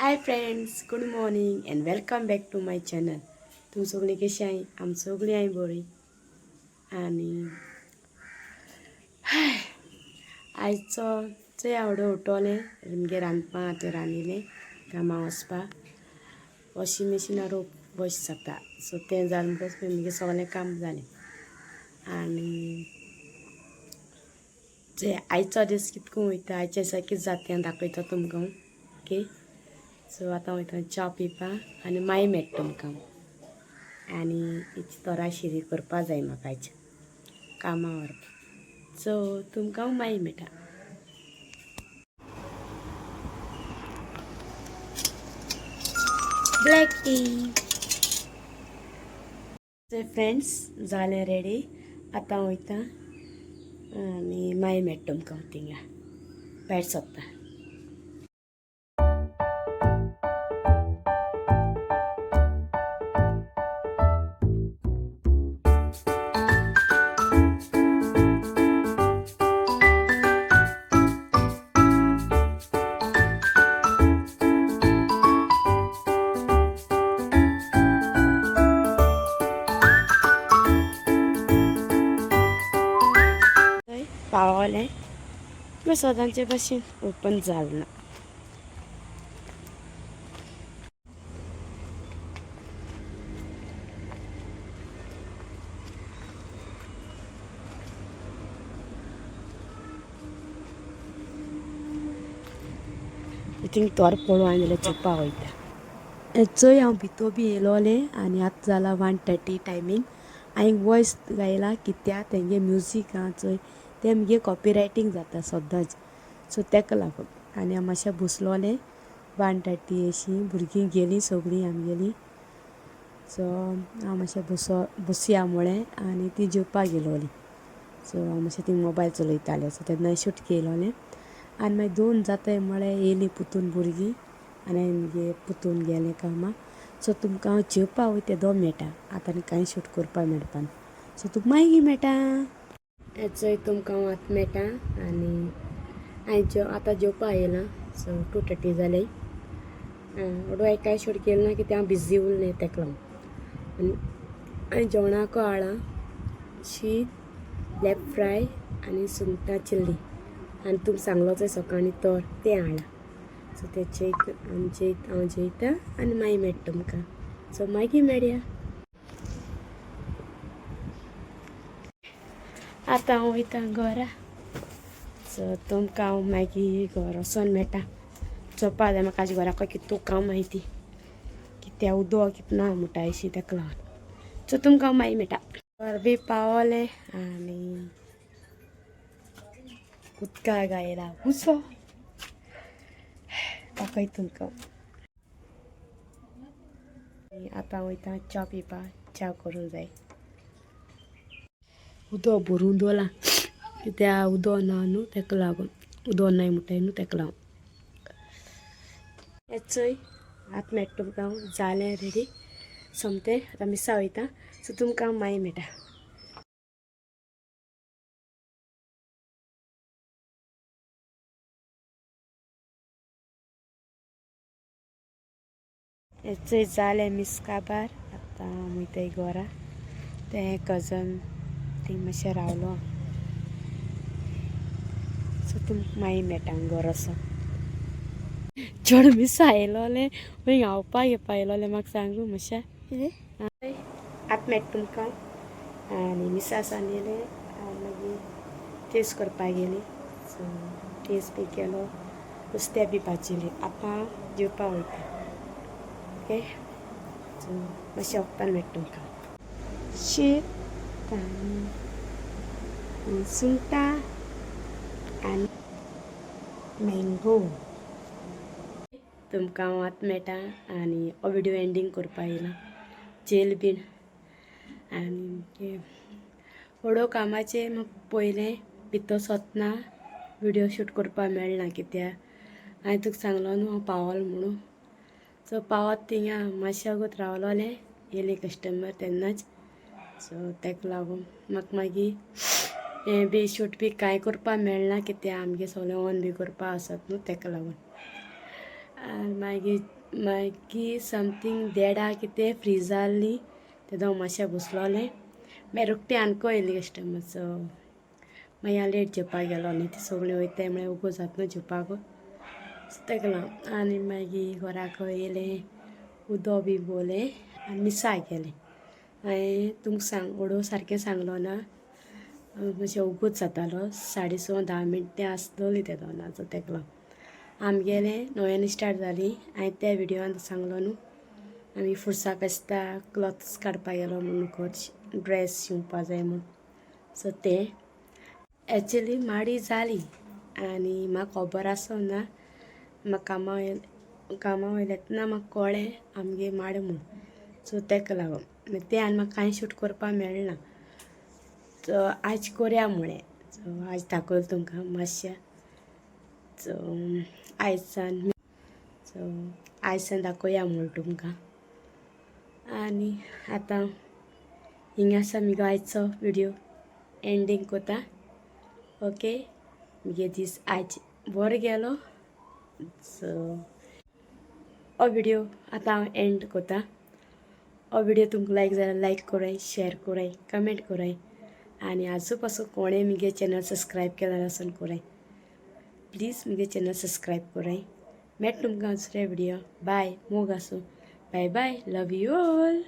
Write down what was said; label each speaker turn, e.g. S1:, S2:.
S1: Hi friends, good morning and welcome back to my channel. तुम सगळीं कशी आहाय? आम सगळीं आहाय बरी. आनी आयचो चोय आवडो उठोलें आमगे रांदपा आतां रांदिलें कामां वचपाक वॉशींग मशिनार वॉश जाता सो तें जालें म्हणटकच मागीर सगळें काम जालें. आनी चोय आयचो दीस कितको वयता, आयच्या दिसा कितें जाता तें दाखयता तुमकां. ओके, सो आतां वयता च्या पिवपाक आनी मागीर मेळटा तुमकां. आनी इची तोरा शिरी करपा जाय म्हाका आयच्या कामां व्हरपाक. सो तुमकां मागीर मेळटा. Black tea. फ्रेंड्स जालें रेडी, आतां वयता आनी मागीर मेळटा तुमकां थिंगा भायर सोदता. पावलें मागीर सदांचे भशेन ओपन जालें ना. थिंग तोर पळोवंक जाल्यार चोवपा वयता. चोय हांव भितर बी येयलोलें आनी आतां जाला 1:30 टायमींग. हांवें वॉयस गायला कित्याक तेंगे म्युजीक आहा चोय तें मुगे कॉपीरायटींग जाता सदांच, सो तेका लागून. आनी हांव मातशें बसलोलें 1:30 अशीं भुरगीं गेलीं सगळीं आमगेलीं. सो हांव मातशें बसया म्हळें आनी ती जेवपाक गेलोली. सो हांव मातशें ती मोबायल चलयतालें, सो तेन्ना शूट केलोलें. आनी मागीर 2 जाताय म्हळ्यार येयलीं पुतून भुरगीं आनी हांवें पुतून गेलें कामां. सो तुमकां हांव जेवपा वयता तेदो मेळटा, आतां आनी कांय शूट करपाक मेळपाना. सो तुका मागीर मेळटा. चोय तुमकां हांव आतां मेळटा. आनी हांवें आतां जेवपा येयलां. सो 2:30 जालें. ओडो हांवें कांय शूट केलें ना कित्याक हांव बिजी उरलें तेका लागून. आनी हांवें जेवणाक हाडलां शीत, लेप फ्राय आनी सुंगटां चिल्ली. आनी तुमकां सांगलो चोय सकाळीं तोर तें हाडलां. सो तें जेयत हांव जेयता आनी मागीर मेळटा तुमकां. सो मागीर मेळया. आतां हांव वयता घरा. सो तुमकां हांव मागीर घर वचोन मेळटा. चोवपा जाय म्हाका आज घराक कितू काम आहाय ती, कित्याक उदक कितें ना म्हणटा अशी तेका लागून. सो तुमकां हांव मागीर मेळटा. घर बी पावलें आनी उदका गायला उसो दाखय तुमकां. आतां वयता च्या पिवपाक, च्या करूंक जाय. उदक भरून दवरलां कित्याक उदक ना न्हू तेका लागून, उदक नाय म्हणटाय न्हू तेका लागून. हें चोय आतां मेळटा तुमकां. जालें रेडी सोमतें आतां मिसा वयता. सो तुमकां मागीर मेळटा. हें चोय जालें मीस काबार. आतां वयताय घरा. तें कजन थंय मातशें रावलो. सो तुमकां मागीर मेळटा घर वचोन. चेडूं मिसा येयलोलें मागीर खावपाक घेवपा येयलोलें म्हाका सांगू मातशें. आतां मेळटा तुमकां. आनी मिसा सावन येयलें आनी मागीर टेस्ट करपाक गेली. सो टेस्ट बी केलो, नुस्तें बी भाजिलें. आतां जेवपाक वयता. ओके, सो मातशें वखदान मेळटा तुमकां. शीत आनी सुंगटां आनी मँगो. तुमकां हांव आतां मेळटा. आनी हो व्हिडियो एंडींग करपाक येयला जेल बीन. आनी व्हडो कामाचें म्हाका पयलें भितर सोदना व्हिडियो शूट करपाक मेळना कित्याक हांवें तुका सांगलो न्हू हांव पावल म्हणून. सो पावत थिंगा मातशें वगत रावलोलें, येयले कस्टमर तेन्नाच. सो तेका लागून म्हाका मागीर हें बी शूट बी कांय करपाक मेळना कित्याक आमगे सगळें ऑन बी करपाक आसत न्हू तेका लागून. आनी मागीर मागीर समथींग देडा कितें फ्री जाल्ली तेदो हांव मातशें बसलोलें. मागीर रोखडी आनको येयली कस्टमर, सो मागीर हांव लेट जेवपाक गेलो न्ही, ती सगळीं वयताय म्हळ्यार उगो जाता न्हू जेवपाक, सो तेका लागून. आनी मागीर घराक येयलें, उदो बी भोवलें आनी मिसा गेलें. हांवें तुमकां सांग ओडो सारकें सांगलो ना, मातशें उगोच जातालो. 6:30 10 मिनटां आसतली तेदो सो तेका लागून आमगेलें नव्यान स्टार्ट जाली. हांवें त्या व्हिडियोन सांगलो न्हू, आमी फुरसा फेस्ता क्लॉथ्स काडपाक गेलो म्हणून, ड्रेस शिंवपा जाय म्हूण. सो तें एक्चुली माडी जाली आनी म्हाका खबर आसो ना. म्हाका कामा वयलें तेन्ना म्हाका कळ्ळें आमगे माड म्हूण. सो तेका लागून मागीर तें आनी म्हाका कांय शूट करपाक मेळना. सो आज करया म्हळें, सो आज दाखयलें तुमकां मातशें. सो आयसान, सो आयसान दाखोवया म्हूण तुमकां. आनी आतां हिंगा आसा मुगो आयचो व्हिडियो एंडींग कोता. ओके, मुगे दीस आयज बरो गेलो. सो हो व्हिडियो आतां हांव एंड कोता. हो व्हिडियो तुमकां लायक जाल्यार लायक कराय, शेअर कराय, कमेंट कराय आनी आजू पासून कोणें मुगे चॅनल सबस्क्रायब केला आसून कराय, प्लीज मुगे चॅनल सबस्क्रायब कराय. मेळटा तुमकां दुसऱ्या व्हिडियो. बाय, मोग आसूं. Bye bye, love you all.